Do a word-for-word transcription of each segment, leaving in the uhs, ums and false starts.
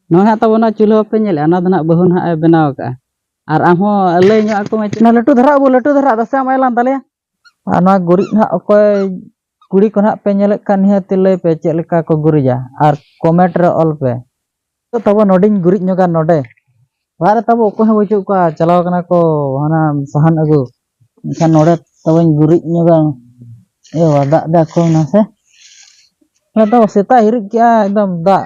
ᱱᱚᱜᱼᱚᱭ ᱦᱟᱸᱜ ᱛᱟᱵᱚ ᱚᱱᱟ ᱪᱩᱞᱦᱟᱹ ᱵᱟᱯᱮ ᱧᱮᱞᱮᱫᱼᱟ, ᱚᱱᱟ ᱫᱚ ᱱᱟᱦᱟᱜ ᱵᱟᱹᱦᱩ ᱱᱟᱦᱟᱜ ᱮ ᱵᱮᱱᱟᱣ ᱟᱠᱟᱫᱼᱟ᱾ ᱟᱨ ᱟᱢ ᱦᱚᱸ ᱞᱟᱹᱭ ᱧᱚᱜ ᱟᱠᱚ ᱢᱮ, ᱚᱱᱟ ᱞᱟᱹᱴᱩ ᱫᱷᱟᱨᱟ ᱟᱹᱜᱩ, ᱞᱟᱹᱴᱩ ᱫᱷᱟᱨᱟ ᱫᱟᱥᱮ ᱟᱢ ᱮᱞᱟᱝ ᱫᱟᱞᱮᱭᱟ᱾ ᱟᱨ ᱱᱚᱣᱟ ᱜᱩᱨᱤᱡ ᱱᱟᱦᱟᱜ ᱚᱠᱚᱭ ᱠᱩᱲᱤ ᱠᱚ ᱱᱟᱦᱟᱜ ᱯᱮ ᱧᱮᱞᱮᱫ ᱠᱷᱟᱱ, ᱱᱤᱦᱟᱹᱛ ᱞᱟᱹᱭ ᱯᱮ ᱪᱮᱫ ᱞᱮᱠᱟ ᱠᱚ ᱜᱩᱨᱤᱡᱟ, ᱟᱨ ᱠᱚᱢᱮᱱᱴ ᱨᱮ ᱚᱞ ᱯᱮ᱾ ᱛᱚ ᱛᱟᱵᱚ ᱱᱚᱰᱮᱧ ᱜᱩᱨᱤᱡ ᱧᱚᱜᱟ ᱱᱚᱰᱮ᱾ ᱚᱲᱟᱜ ᱨᱮ ᱛᱟᱵᱚ ᱚᱠᱚᱭ ᱦᱚᱸ ᱵᱟᱹᱪᱩᱜ ᱠᱚᱣᱟ, ᱪᱟᱞᱟᱣ ᱠᱟᱱᱟ ᱠᱚ ᱦᱟᱱᱟ ᱥᱟᱦᱟᱱ ᱟᱹᱜᱩ᱾ ᱮᱱᱠᱷᱟᱱ ᱱᱚᱰᱮ ᱛᱟᱵᱚᱧ ᱜᱩᱨᱤᱡ ᱧᱚᱜᱟ᱾ ᱮ ᱵᱟᱵᱟ, ᱫᱟᱜ ᱫᱟᱜ ᱠᱚ ᱱᱟᱥᱮ᱾ ᱚᱱᱟ ᱛᱟᱵᱚ ᱥᱮᱛᱟᱜ ᱦᱤᱨᱤᱡ ᱠᱮᱜᱼᱟ ᱮᱠᱫᱚᱢ ᱫᱟᱜ᱾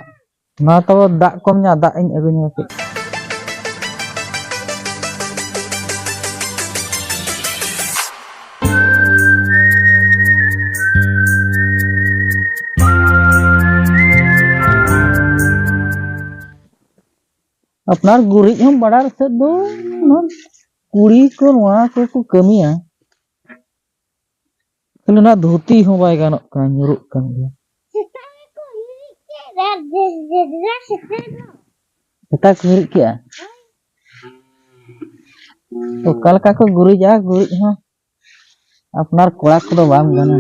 ᱱᱚᱣᱟ ᱛᱟᱵᱚ ᱫᱟᱜ ᱠᱚᱢ ᱧᱚᱜ, ᱫᱟᱜ ᱤᱧ ᱟᱹᱜᱩ ᱧᱚᱜᱟ ᱠᱟᱹᱡ᱾ ᱟᱯᱱᱟᱨ ᱜᱩᱨᱤᱡ ᱦᱚᱸ ᱵᱟᱲᱟᱭ ᱥᱮᱫ ᱫᱚ ᱚᱱᱟ ᱠᱩᱲᱤ ᱠᱚ ᱱᱚᱣᱟ ᱠᱚᱠᱚ ᱠᱟᱹᱢᱤᱭᱟ᱾ ᱠᱷᱟᱹᱞᱤ ᱚᱱᱟ ᱫᱷᱩᱛᱤ ᱦᱚᱸ ᱵᱟᱭ ᱜᱟᱱᱚᱜ ᱠᱟᱱᱟ, ᱧᱩᱨᱩᱜ ᱠᱟᱱ ᱜᱮᱭᱟ᱾ ᱥᱮᱛᱟ ᱠᱚ ᱦᱤᱨᱤᱡ ᱠᱮᱜᱼᱟ᱾ ᱚᱠᱟ ᱞᱮᱠᱟ ᱠᱚ ᱜᱩᱨᱤᱡᱟ, ᱜᱩᱨᱤᱡ ᱦᱚᱸ ᱟᱯᱱᱟᱨ ᱠᱚᱲᱟ ᱠᱚᱫᱚ ᱵᱟᱢ ᱜᱟᱱᱟ᱾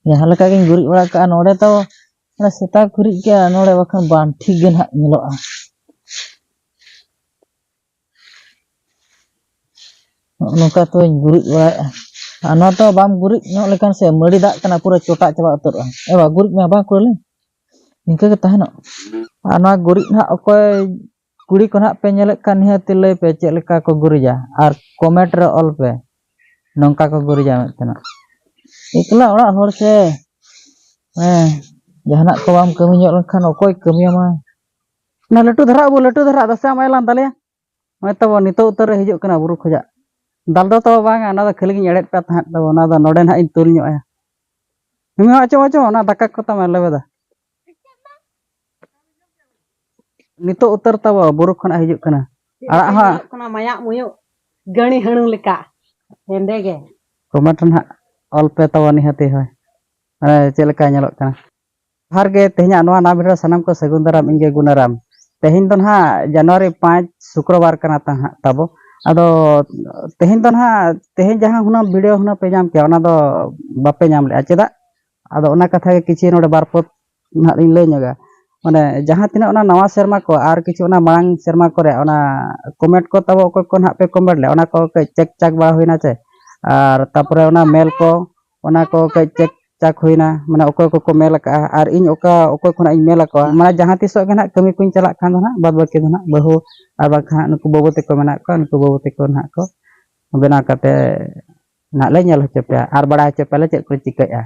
ᱡᱟᱦᱟᱸ ᱞᱮᱠᱟ ᱜᱤᱧ ᱜᱩᱨᱤᱡ ᱵᱟᱲᱟ ᱠᱟᱜᱼᱟ ᱱᱚᱰᱮ, ᱛᱚ ᱚᱱᱟ ᱥᱮᱛᱟ ᱜᱩᱨᱤᱡ ᱜᱮ ᱱᱚᱰᱮ, ᱵᱟᱠᱷᱟᱱ ᱵᱟᱝ ᱴᱷᱤᱠ ᱜᱮ ᱱᱟᱦᱟᱜ ᱧᱮᱞᱚᱜᱼᱟ᱾ ᱱᱚᱜᱼᱚ ᱱᱚᱝᱠᱟ ᱛᱚᱧ ᱜᱩᱨᱤᱡ ᱵᱟᱲᱟᱭᱮᱫᱼᱟ᱾ ᱟᱨ ᱱᱚᱣᱟ ᱛᱚ ᱵᱟᱢ ᱜᱩᱨᱤᱡ ᱧᱚᱜ ᱞᱮᱠᱷᱟᱱ ᱥᱮ ᱢᱟᱹᱲᱤ ᱫᱟᱜ ᱠᱟᱱᱟ, ᱯᱩᱨᱟᱹ ᱪᱚᱴᱟᱜ ᱪᱟᱵᱟ ᱩᱛᱟᱹᱨᱚᱜᱼᱟ᱾ ᱮ ᱵᱟ, ᱜᱩᱨᱤᱡ ᱢᱟ ᱵᱟᱝ ᱠᱩᱲᱟᱹᱞᱤᱧ, ᱱᱤᱝᱠᱟᱹ ᱜᱮ ᱛᱟᱦᱮᱱᱚᱜ᱾ ᱟᱨ ᱱᱚᱣᱟ ᱜᱩᱨᱤᱡ ᱱᱟᱦᱟᱜ ᱚᱠᱚᱭ ᱠᱩᱲᱤ ᱠᱚ ᱱᱟᱦᱟᱜ ᱯᱮ ᱧᱮᱞᱮᱫ ᱠᱷᱟᱱ, ᱱᱤᱦᱟᱹᱛ ᱞᱟᱹᱭ ᱯᱮ ᱪᱮᱫ ᱞᱮᱠᱟ ᱠᱚ ᱜᱩᱨᱤᱡᱟ, ᱟᱨ ᱠᱚᱢᱮᱱᱴ ᱨᱮ ᱚᱞ ᱯᱮ ᱱᱚᱝᱠᱟ ᱠᱚ ᱜᱩᱨᱤᱡᱟ ᱢᱮᱱᱛᱮᱱᱟᱜ᱾ ᱮᱠᱞᱟ ᱚᱲᱟᱜ ᱦᱚᱲ ᱥᱮ, ᱦᱮᱸ, ᱡᱟᱦᱟᱱᱟᱜ ᱠᱚ ᱵᱟᱢ ᱠᱟᱹᱢᱤ ᱧᱚᱜ ᱞᱮᱱᱠᱷᱟᱱ ᱚᱠᱚᱭ ᱠᱟᱹᱢᱤᱭᱟᱢᱟ? ᱚᱱᱟ ᱞᱟᱹᱴᱩ ᱫᱷᱟᱨᱟ ᱟᱹᱜᱩ, ᱞᱟᱹᱴᱩ ᱫᱷᱟᱨᱟ ᱫᱟᱥᱮ ᱟᱢ ᱮᱞᱟᱝ ᱫᱟᱞᱮᱭᱟ᱾ ᱱᱚᱜᱼᱚᱭ ᱛᱟᱵᱚ ᱱᱤᱛᱚᱜ ᱩᱛᱟᱹᱨ ᱨᱮ ᱦᱤᱡᱩᱜ ᱠᱟᱱᱟ ᱵᱩᱨᱩ ᱠᱷᱚᱡᱟᱜ᱾ ᱫᱟᱞ ᱫᱚ ᱛᱟᱵᱚ ᱵᱟᱝᱟ, ᱚᱱᱟ ᱫᱚ ᱠᱷᱟᱹᱞᱤ ᱜᱤᱧ ᱮᱲᱮᱫ ᱯᱮ ᱛᱟᱦᱮᱸᱫ ᱛᱟᱵᱚ, ᱚᱱᱟ ᱫᱚ ᱱᱚᱰᱮ ᱱᱟᱦᱟᱜ ᱤᱧ ᱛᱩᱞ ᱧᱚᱜ ᱟᱭᱟ᱾ ᱢᱤᱢᱤ ᱟᱪᱚ ᱟᱪᱚ, ᱚᱱᱟ ᱫᱟᱠᱟ ᱠᱚ ᱛᱟᱢ ᱞᱮᱵᱮᱫᱟ᱾ ᱱᱤᱛᱚᱜ ᱩᱛᱟᱹᱨ ᱛᱟᱵᱚ ᱵᱩᱨᱩ ᱠᱷᱚᱱᱟᱜ ᱦᱤᱡᱩᱜ ᱠᱟᱱᱟ᱾ ᱟᱲᱟᱜ ᱦᱚᱸ ᱧᱮᱞᱚᱜ ᱠᱟᱱᱟ ᱢᱟᱭᱟᱜ ᱢᱩᱭᱩᱜ ᱜᱟᱹᱲᱤ ᱦᱟᱹᱬᱩ ᱞᱮᱠᱟ ᱦᱮᱸᱫᱮ ᱜᱮ᱾ ᱠᱚᱢᱮᱱᱴ ᱨᱮ ᱱᱟᱦᱟᱜ ᱚᱞ ᱯᱮ ᱛᱟᱵᱚ ᱱᱤᱦᱟᱹᱛᱤ, ᱦᱳᱭ, ᱢᱟᱱᱮ ᱪᱮᱫ ᱞᱮᱠᱟ ᱧᱮᱞᱚᱜ ᱠᱟᱱᱟ᱾ ᱡᱚᱦᱟᱨ ᱜᱮ, ᱛᱮᱦᱮᱧᱟᱜ ᱱᱚᱣᱟ ᱱᱟᱣᱟ ᱵᱷᱤᱰᱤᱭᱳ ᱨᱮ ᱥᱟᱱᱟᱢ ᱠᱚ ᱥᱟᱹᱜᱩᱱ ᱫᱟᱨᱟᱢ, ᱤᱧ ᱜᱮ ᱜᱩᱱᱟᱨᱟᱢ᱾ ᱛᱮᱦᱮᱧ ᱫᱚ ᱱᱟᱦᱟᱜ ᱡᱟᱱᱩᱣᱟᱨᱤ ᱯᱟᱸᱪ, ᱥᱩᱠᱨᱚᱵᱟᱨ ᱠᱟᱱᱟ ᱛᱟᱦᱟᱸᱜ ᱛᱟᱵᱚ᱾ ᱟᱫᱚ ᱛᱮᱦᱮᱧ ᱫᱚ ᱱᱟᱦᱟᱜ, ᱛᱮᱦᱮᱧ ᱡᱟᱦᱟᱸ ᱦᱩᱱᱟᱹᱝ ᱵᱷᱤᱰᱤᱭᱳ ᱦᱩᱱᱟᱹᱝ ᱯᱮ ᱧᱟᱢ ᱠᱮᱭᱟ, ᱚᱱᱟ ᱫᱚ ᱵᱟᱯᱮ ᱧᱟᱢ ᱞᱮᱜᱼᱟ᱾ ᱪᱮᱫᱟᱜ? ᱟᱫᱚ ᱚᱱᱟ ᱠᱟᱛᱷᱟ ᱜᱮ ᱠᱤᱪᱷᱤ ᱱᱚᱰᱮ ᱵᱟᱨ ᱯᱚᱫ ᱱᱟᱦᱟᱜ ᱞᱤᱧ ᱞᱟᱹᱭ ᱧᱚᱜᱟ᱾ ᱢᱟᱱᱮ ᱡᱟᱦᱟᱸ ᱛᱤᱱᱟᱹᱜ ᱚᱱᱟ ᱱᱟᱣᱟ ᱥᱮᱨᱢᱟ ᱠᱚ ᱟᱨ ᱠᱤᱪᱷᱩ ᱚᱱᱟ ᱢᱟᱲᱟᱝ ᱥᱮᱨᱢᱟ ᱠᱚᱨᱮ ᱚᱱᱟ ᱠᱚᱢᱮᱱᱴ ᱠᱚ ᱛᱟᱵᱚ ᱚᱠᱚᱭ ᱠᱚ ᱱᱟᱦᱟᱜ ᱯᱮ ᱠᱚᱢᱮᱱᱴ ᱞᱮᱫ, ᱚᱱᱟ ᱠᱚ ᱠᱟᱹᱡ ᱪᱮᱠ ᱪᱟᱠ ᱵᱟᱲᱟ ᱦᱩᱭᱱᱟ ᱪᱮ᱾ ᱟᱨ ᱛᱟᱯᱚᱨᱮ ᱚᱱᱟ ᱢᱮᱞ ᱠᱚ, ᱚᱱᱟ ᱠᱚ ᱠᱟᱹᱡ ᱪᱮᱠ ᱪᱟᱠ ᱦᱩᱭᱱᱟ, ᱢᱟᱱᱮ ᱚᱠᱚᱭ ᱠᱚᱠᱚ ᱢᱮᱞ ᱟᱠᱟᱜᱼᱟ ᱟᱨ ᱤᱧ ᱚᱠᱟ ᱚᱠᱚᱭ ᱠᱷᱚᱱᱟᱜ ᱤᱧ ᱢᱮᱞ ᱟᱠᱚᱣᱟ᱾ ᱢᱟᱱᱮ ᱡᱟᱦᱟᱸ ᱛᱤᱥᱚᱜ ᱜᱮ ᱱᱟᱦᱟᱜ ᱠᱟᱹᱢᱤ ᱠᱚᱧ ᱪᱟᱞᱟᱜ ᱠᱷᱟᱱ ᱫᱚ ᱱᱟᱦᱟᱜ ᱵᱟᱫ ᱵᱟᱹᱠᱤ ᱫᱚ ᱱᱟᱦᱟᱜ ᱵᱟᱹᱦᱩ ᱟᱨ ᱵᱟᱝᱠᱷᱟᱱ ᱱᱩᱠᱩ ᱵᱟᱹᱵᱩ ᱛᱟᱠᱚ ᱢᱮᱱᱟᱜ ᱠᱚᱣᱟ, ᱱᱩᱠᱩ ᱵᱟᱹᱵᱩ ᱛᱟᱠᱚ ᱱᱟᱦᱟᱜ ᱠᱚ ᱵᱮᱱᱟᱣ ᱠᱟᱛᱮ ᱱᱟᱦᱟᱜ ᱞᱮ ᱧᱮᱞ ᱦᱚᱪᱚ ᱯᱮᱭᱟ ᱟᱨ ᱵᱟᱲᱟᱭ ᱦᱚᱪᱚ ᱯᱮᱭᱟᱞᱮ ᱪᱮᱫ ᱠᱚ ᱪᱤᱠᱟᱹᱜᱼᱟ᱾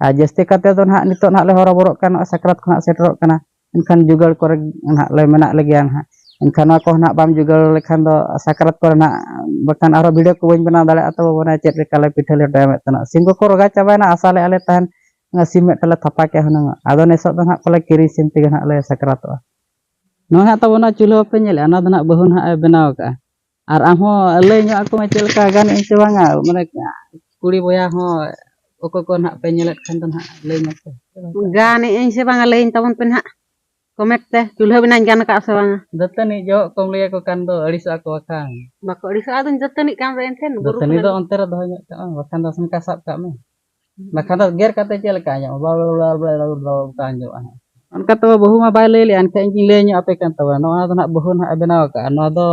ᱟᱨ ᱡᱟᱹᱥᱛᱤ ᱠᱟᱛᱮ ᱫᱚ ᱱᱟᱦᱟᱜ ᱱᱤᱛᱚᱜ ᱱᱟᱦᱟᱜ ᱞᱮ ᱦᱚᱨᱚᱵᱚᱨᱚᱜ ᱠᱟᱱᱟ, ᱥᱟᱠᱨᱟᱛ ᱠᱷᱚᱱᱟᱜ ᱥᱮᱴᱮᱨᱚᱜ ᱠᱟᱱᱟ, ᱮᱱᱠᱷᱟᱱ ᱡᱩᱜᱟᱹᱲ ᱠᱚᱨᱮ ᱱᱟᱦᱟᱜ ᱞᱮ ᱢᱮᱱᱟᱜ ᱞᱮᱜᱮᱭᱟ ᱱᱟᱦᱟᱜ᱾ ᱮᱱᱠᱷᱟᱱ ᱱᱚᱣᱟ ᱠᱚ ᱱᱟᱦᱟᱜ ᱵᱟᱢ ᱡᱩᱜᱟᱹᱲ ᱞᱮᱠᱷᱟᱱ ᱫᱚ ᱥᱟᱠᱨᱟᱛ ᱠᱚᱨᱮ ᱱᱟᱦᱟᱜ ᱵᱟᱠᱷᱟᱱ ᱟᱨᱦᱚᱸ ᱵᱷᱤᱰᱤᱭᱳ ᱠᱚ ᱵᱟᱹᱧ ᱵᱮᱱᱟᱣ ᱫᱟᱲᱮᱭᱟᱜᱼᱟ᱾ ᱛᱚᱵᱮ ᱢᱟᱱᱮ ᱪᱮᱫ ᱞᱮᱠᱟ ᱞᱮ ᱯᱤᱴᱷᱟᱹ ᱞᱮᱴᱚᱭᱟ ᱢᱮᱫ ᱛᱮᱱᱟᱜ ᱥᱤᱢ ᱠᱚᱠᱚ ᱨᱚᱜᱟ ᱪᱟᱵᱟᱭᱮᱱᱟ, ᱟᱥᱟ ᱞᱮᱫᱼᱟ ᱞᱮ ᱛᱟᱦᱮᱱ ᱚᱱᱟ ᱥᱤᱢ ᱢᱤᱫᱴᱟᱝ ᱞᱮ ᱛᱷᱟᱯᱟ ᱠᱮᱫᱼᱟ ᱦᱩᱱᱟᱹᱝ᱾ ᱟᱫᱚ ᱱᱮᱥᱚᱜ ᱫᱚ ᱱᱟᱦᱟᱜ ᱯᱟᱞᱮ ᱠᱤᱨᱤᱧ ᱥᱤᱢ ᱛᱮᱜᱮ ᱱᱟᱦᱟᱜ ᱞᱮ ᱥᱟᱠᱨᱟᱛᱚᱜᱼᱟ᱾ ᱱᱚᱣᱟ ᱦᱟᱸᱜ ᱛᱟᱵᱚ ᱚᱱᱟ ᱪᱩᱞᱦᱟᱹ ᱯᱮ ᱧᱮᱞᱮᱫᱼᱟ, ᱚᱱᱟ ᱫᱚ ᱱᱟᱦᱟᱜ ᱵᱟᱹᱦᱩ ᱱᱟᱦᱟᱜ ᱮ ᱵᱮᱱᱟᱣ ᱟᱠᱟᱫᱼᱟ᱾ ᱟᱨ ᱟᱢ ᱦᱚᱸ ᱞᱟᱹᱭ ᱧᱚᱜ ᱟᱠᱚ ᱢᱮ ᱪᱮᱫ ᱞᱮᱠᱟ ᱜᱟᱱᱮᱫ ᱟᱹᱧ ᱥᱮ ᱵᱟᱝᱟ, ᱢᱟᱱᱮ ᱠᱩᱲᱤ ᱵᱚᱭᱦᱟ ᱦᱚᱸ ᱚᱠᱚᱭ ᱠᱚ ᱱᱟᱦᱟᱜ ᱯᱮ ᱧᱮᱞᱮᱫ ᱠᱷᱟᱱ ᱫᱚ ᱱᱟᱦᱟᱜ ᱞᱟᱹᱭ ᱧᱚᱜ ᱯᱮ᱾ ᱜᱟᱱᱮᱫ ᱟᱹᱧ ᱥᱮ ᱵᱟᱝᱟ ᱞᱟᱹᱭᱟᱹᱧ ᱛᱟᱵᱚᱱ ᱯᱮ ᱱᱟᱦᱟᱜ ᱠᱚᱢᱮᱱᱴ ᱛᱮ, ᱪᱩᱞᱦᱟᱹ ᱵᱮᱱᱟᱧ ᱜᱟᱱ ᱟᱠᱟᱫᱼᱟ ᱥᱮ ᱵᱟᱝᱟ? ᱫᱟᱹᱛᱟᱹᱱᱤ ᱡᱚᱦᱚᱜ ᱠᱚᱢ ᱞᱟᱹᱭ ᱟᱠᱚ ᱠᱷᱟᱱ ᱫᱚ ᱟᱹᱲᱤᱥᱚᱜ ᱟᱠᱚ ᱵᱟᱠᱷᱟᱱ᱾ ᱵᱟᱠᱚ ᱟᱹᱲᱤᱥᱚᱜᱼᱟ, ᱟᱫᱚᱧ ᱫᱟᱹᱛᱟᱹᱱᱤᱜ ᱠᱟᱱ ᱨᱮ ᱮᱱᱛᱮ ᱵᱩᱨᱩ ᱫᱟᱹᱛᱟᱹᱱᱤ ᱫᱚ ᱠᱷᱚᱱᱟᱜ ᱚᱱᱛᱮ ᱨᱮ ᱫᱚᱦᱚᱭ ᱧᱚᱜ ᱠᱟᱜ ᱢᱮ, ᱵᱟᱠᱷᱟᱱ ᱫᱚ ᱚᱱᱠᱟ ᱥᱟᱵ ᱠᱟᱜ ᱢᱮ᱾ ᱵᱟᱠᱷᱟᱱ ᱫᱚ ᱜᱮᱨ ᱠᱟᱛᱮ ᱪᱮᱫ ᱞᱮᱠᱟ ᱟᱸᱡᱚᱢᱚᱜᱼᱟ? ᱵᱞᱟ ᱵᱞᱟ ᱵᱞᱟ ᱵᱞᱟ ᱵᱞᱟ ᱚᱱᱠᱟ ᱟᱸᱡᱚᱢᱚᱜᱼᱟ ᱦᱟᱸᱜ᱾ ᱚᱱᱠᱟ ᱛᱚ ᱵᱟᱹᱦᱩ ᱢᱟ ᱵᱟᱭ ᱞᱟᱹᱭ ᱞᱮᱜᱼᱟ, ᱮᱱᱠᱷᱟᱱ ᱤᱧ ᱞᱟᱹᱭ ᱧᱚᱜ ᱟᱯᱮ ᱠᱟᱱ ᱛᱟᱵᱚᱱᱟ᱾ ᱱᱚᱣᱟ ᱫᱚ ᱱᱟᱦᱟᱜ ᱵᱟᱹᱦᱩ ᱱᱟᱦᱟᱜ ᱮ ᱵᱮᱱᱟᱣ ᱟᱠᱟᱫᱼᱟ᱾ ᱱᱚᱣᱟ ᱫᱚ,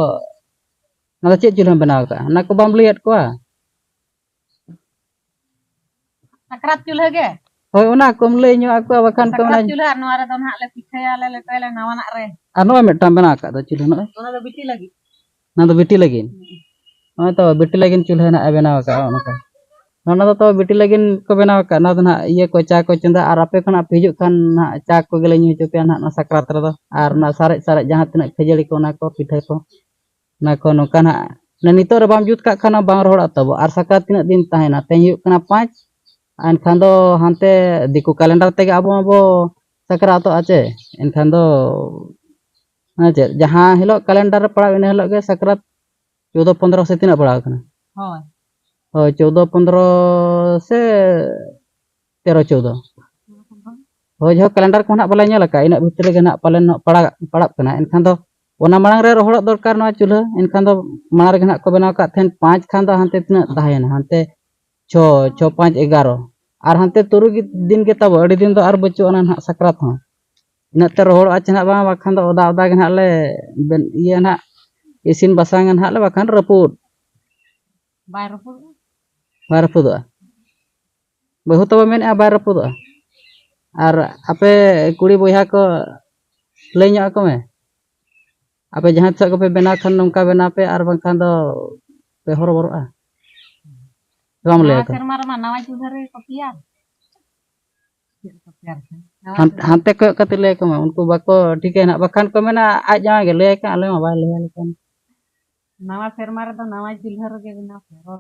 ᱱᱚᱣᱟ ᱫᱚ ᱪᱮᱫ ᱪᱩᱞᱦᱟᱹᱢ ᱵᱮᱱᱟᱣ ᱟᱠᱟᱫᱼᱟ? ᱚᱱᱟ ᱠᱚ ᱵᱟᱢ ᱞᱟᱹᱭᱟᱫ ᱠᱚᱣᱟ? ᱥᱟᱠᱨᱟᱛ ᱪᱩᱞᱦᱟᱹ ᱜᱮ? ᱦᱳᱭ, ᱚᱱᱟ ᱠᱚᱢ ᱞᱟᱹᱭ ᱧᱚᱜ ᱟᱠᱚᱣᱟ, ᱵᱟᱠᱷᱟᱱ ᱠᱚ ᱥᱟᱠᱨᱟᱛ ᱢᱮᱱᱟ ᱪᱩᱞᱦᱟᱹ, ᱟᱨ ᱱᱚᱣᱟ ᱨᱮᱫᱚ ᱱᱟᱦᱟᱜ ᱞᱮ ᱯᱤᱴᱷᱟᱹᱭᱟᱞᱮ, ᱞᱮᱴᱚᱭᱟᱞᱮ ᱱᱟᱣᱟᱱᱟᱜ ᱨᱮ᱾ ᱟᱨ ᱱᱚᱜᱼᱚᱭ ᱢᱤᱫᱴᱟᱝ ᱵᱮᱱᱟᱣ ᱟᱠᱟᱫ ᱫᱚ ᱪᱩᱞᱦᱟᱹ ᱱᱚᱜᱼᱚᱭ᱾ ᱚᱱᱟ ᱫᱚ ᱵᱤᱴᱤ ᱞᱟᱹᱜᱤᱫ? ᱦᱩᱸ᱾ ᱱᱚᱜᱼᱚᱭ ᱛᱚ ᱵᱤᱴᱤ ᱞᱟᱹᱜᱤᱫ ᱪᱩᱞᱦᱟᱹ ᱱᱟᱜ ᱮ ᱵᱮᱱᱟᱣ ᱟᱠᱟᱫᱼᱟ ᱱᱚᱜᱼᱚ ᱱᱚᱝᱠᱟ᱾ ᱱᱚᱜᱼᱚ ᱱᱚᱣᱟ ᱫᱚ ᱛᱚ ᱵᱤᱴᱤ ᱞᱟᱹᱜᱤᱫ ᱠᱚ ᱵᱮᱱᱟᱣ ᱟᱠᱟᱫᱼᱟ᱾ ᱱᱚᱣᱟ ᱫᱚ ᱱᱟᱜ ᱤᱭᱟᱹ ᱠᱚ, ᱪᱟ ᱠᱚ ᱪᱚᱸᱫᱟ, ᱟᱨ ᱟᱯᱮ ᱠᱷᱚᱱᱟᱜ ᱯᱮ ᱦᱤᱡᱩᱜ ᱠᱷᱟᱱ ᱱᱟᱜ ᱪᱟ ᱠᱚᱜᱮ ᱞᱮ ᱧᱩ ᱦᱚᱪᱚ ᱯᱮᱭᱟ ᱱᱟᱜ ᱚᱱᱟ ᱥᱟᱠᱨᱟᱛ ᱨᱮᱫᱚ᱾ ᱟᱨ ᱚᱱᱟ ᱥᱟᱨᱮᱡ ᱥᱟᱨᱮᱡ ᱡᱟᱦᱟᱸ ᱛᱤᱱᱟᱹᱜ ᱠᱷᱟᱹᱡᱟᱹᱲᱤ ᱠᱚ, ᱚᱱᱟ ᱠᱚ, ᱯᱤᱴᱷᱟᱹ ᱠᱚ, ᱚᱱᱟ ᱠᱚ ᱱᱚᱝᱠᱟ ᱱᱟᱜ, ᱢᱟᱱᱮ ᱱᱤᱛᱚᱜ ᱨᱮ ᱵᱟᱢ ᱡᱩᱛ ᱠᱟᱜ ᱠᱷᱟᱱ ᱵᱟᱝ ᱨᱚᱦᱚᱲᱚᱜ ᱛᱟᱵᱚ᱾ ᱟᱨ ᱥᱟᱠᱨᱟᱛ ᱛᱤᱱᱟᱹᱜ ᱫᱤᱱ ᱛᱟᱦᱮᱱᱟ? ᱛᱮᱦᱮᱧ ᱦᱩᱭᱩᱜ ᱠᱟᱱᱟ ᱯᱟᱸᱪ, ᱮᱱᱠᱷᱟᱱ ᱫᱚ ᱦᱟᱱᱛᱮ ᱫᱤᱠᱩ ᱠᱮᱞᱮᱱᱰᱟᱨ ᱛᱮᱜᱮ ᱟᱵᱚ ᱢᱟᱵᱚ ᱥᱟᱠᱨᱟᱛᱚᱜᱼᱟ ᱪᱮ? ᱮᱱᱠᱷᱟᱱ ᱫᱚ ᱦᱮᱸ ᱪᱮᱫ, ᱡᱟᱦᱟᱸ ᱦᱤᱞᱳᱜ ᱠᱮᱞᱮᱱᱰᱟᱨ ᱨᱮ ᱯᱟᱲᱟᱣ, ᱤᱱᱟᱹ ᱦᱤᱞᱳᱜ ᱜᱮ ᱥᱟᱠᱨᱟᱛ᱾ ᱪᱳᱫᱚ ᱯᱚᱱᱫᱽᱨᱚ ᱥᱮ ᱛᱤᱱᱟᱹᱜ ᱯᱟᱲᱟᱣ ᱟᱠᱟᱱᱟ? ᱦᱳᱭ᱾ ᱦᱳᱭ, ᱪᱳᱫᱚ ᱯᱚᱱᱫᱽᱨᱚ ᱥᱮ ᱛᱮᱨᱚ ᱪᱳᱫᱚ᱾ ᱦᱳᱭ, ᱡᱟᱦᱳᱠ, ᱠᱮᱞᱮᱱᱰᱟᱨ ᱠᱚ ᱱᱟᱜ ᱵᱟᱞᱮ ᱧᱮᱞ ᱟᱠᱟᱫᱼᱟ, ᱤᱱᱟᱹᱜ ᱵᱷᱤᱛᱨᱤ ᱨᱮᱜᱮ ᱱᱟᱜ ᱯᱟᱞᱮᱱ ᱱᱟᱜ ᱯᱟᱲᱟᱜ, ᱯᱟᱲᱟᱜ ᱠᱟᱱᱟ᱾ ᱮᱱᱠᱷᱟᱱ ᱫᱚ ᱚᱱᱟ ᱢᱟᱲᱟᱝ ᱨᱮ ᱨᱚᱦᱚᱲᱚᱜ ᱫᱚᱨᱠᱟᱨ ᱱᱚᱣᱟ ᱪᱩᱞᱦᱟᱹ᱾ ᱮᱱᱠᱷᱟᱱ ᱫᱚ ᱢᱟᱲᱟᱝ ᱨᱮᱜᱮ ᱱᱟᱜ ᱠᱚ ᱵᱮᱱᱟᱣ ᱠᱟᱜ ᱛᱟᱦᱮᱸᱫ ᱯᱟᱸᱪ, ᱠᱷᱟᱱ ᱫᱚ ᱦᱟᱱᱛᱮ ᱛᱤᱱᱟᱹᱜ ᱛᱟᱦᱮᱸᱭᱮᱱᱟ? ᱦᱟᱱᱛᱮ ᱪᱷᱚ, ᱪᱷᱚ ᱯᱟᱸᱪ ᱮᱜᱟᱨᱚ᱾ ᱟᱨ ᱦᱟᱱᱛᱮ ᱛᱩᱨᱩᱭ ᱜᱮ-, ᱫᱤᱱ ᱜᱮ ᱛᱟᱵᱚ, ᱟᱹᱰᱤ ᱫᱤᱱ ᱫᱚ ᱟᱨ ᱵᱟᱹᱪᱩᱜ ᱟᱱᱟ ᱱᱟᱦᱟᱜ ᱥᱟᱠᱨᱟᱛ ᱦᱚᱸ᱾ ᱤᱱᱟᱹᱜ ᱛᱮ ᱨᱚᱦᱚᱲᱚᱜᱼᱟ ᱪᱮ ᱱᱟᱦᱟᱜ ᱵᱟᱝ, ᱵᱟᱠᱷᱟᱱ ᱫᱚ ᱚᱫᱟ ᱚᱫᱟ ᱜᱮ ᱱᱟᱦᱟᱜ ᱞᱮ ᱵᱮᱱ-, ᱤᱭᱟᱹ ᱱᱟᱦᱟᱜ ᱤᱥᱤᱱ ᱵᱟᱥᱟᱝᱟ ᱱᱟᱦᱟᱜ ᱞᱮ, ᱵᱟᱠᱷᱟᱱ ᱨᱟᱹᱯᱩᱫ᱾ ᱵᱟᱭ ᱨᱟᱹᱯᱩᱫᱚᱜᱼᱟ? ᱵᱟᱭ ᱨᱟᱹᱯᱩᱫᱚᱜᱼᱟ᱾ ᱵᱟᱹᱦᱩ ᱛᱟᱵᱚ ᱢᱮᱱᱮᱫᱼᱟ ᱵᱟᱭ ᱨᱟᱹᱯᱩᱫᱚᱜᱼᱟ᱾ ᱟᱨ ᱟᱯᱮ ᱠᱩᱲᱤ ᱵᱚᱭᱦᱟ ᱠᱚ ᱞᱟᱹᱭ ᱧᱚᱜ ᱟᱠᱚ ᱢᱮ᱾ ᱟᱯᱮ ᱡᱟᱦᱟᱸ ᱛᱤᱥᱚᱜ ᱜᱮᱯᱮ ᱵᱮᱱᱟᱣ ᱠᱷᱟᱱ ᱱᱚᱝᱠᱟ ᱵᱮᱱᱟᱣ ᱯᱮ, ᱟᱨ ᱵᱟᱝᱠᱷᱟᱱ ᱫᱚ ᱯᱮ ᱦᱚᱨᱚᱵᱚᱨᱚᱜᱼᱟ᱾ ᱵᱟᱢ ᱞᱟᱹᱭ ᱱᱟᱣᱟ ᱟᱠᱚ? ᱥᱮᱨᱢᱟ ᱨᱮᱢᱟ ᱱᱟᱣᱟ ᱪᱩᱞᱦᱟᱹ ᱨᱮᱜᱮ ᱠᱚ ᱛᱮᱭᱟᱨ᱾ ᱪᱮᱫ ᱞᱮᱠᱟ ᱛᱮᱭᱟᱨ ᱠᱷᱟᱱ? ᱱᱟᱣᱟ ᱦᱟᱱ-, ᱥᱮᱨᱢᱟ ᱦᱟᱱᱛᱮ ᱠᱚᱭᱚᱜ ᱠᱟᱛᱮ ᱞᱟᱹᱭ ᱟᱠᱚ ᱢᱮ, ᱩᱱᱠᱩ ᱵᱟᱠᱚ ᱴᱷᱤᱠᱟᱹᱭᱟ ᱱᱟᱦᱟᱜ, ᱵᱟᱠᱷᱟᱱ ᱠᱚ ᱢᱮᱱᱟ ᱟᱡ ᱡᱟᱶᱟᱭ ᱜᱮ ᱞᱟᱹᱭ ᱟᱠᱟᱫ, ᱟᱞᱮ ᱢᱟ ᱵᱟᱭ ᱞᱟᱹᱭ ᱟᱞᱮ ᱠᱟᱱ᱾ ᱱᱟᱣᱟ ᱥᱮᱨᱢᱟ ᱨᱮᱫᱚ ᱱᱟᱣᱟ ᱪᱩᱞᱦᱟᱹ ᱨᱮᱜᱮ ᱵᱮᱱᱟᱣ ᱯᱮ, ᱨᱚ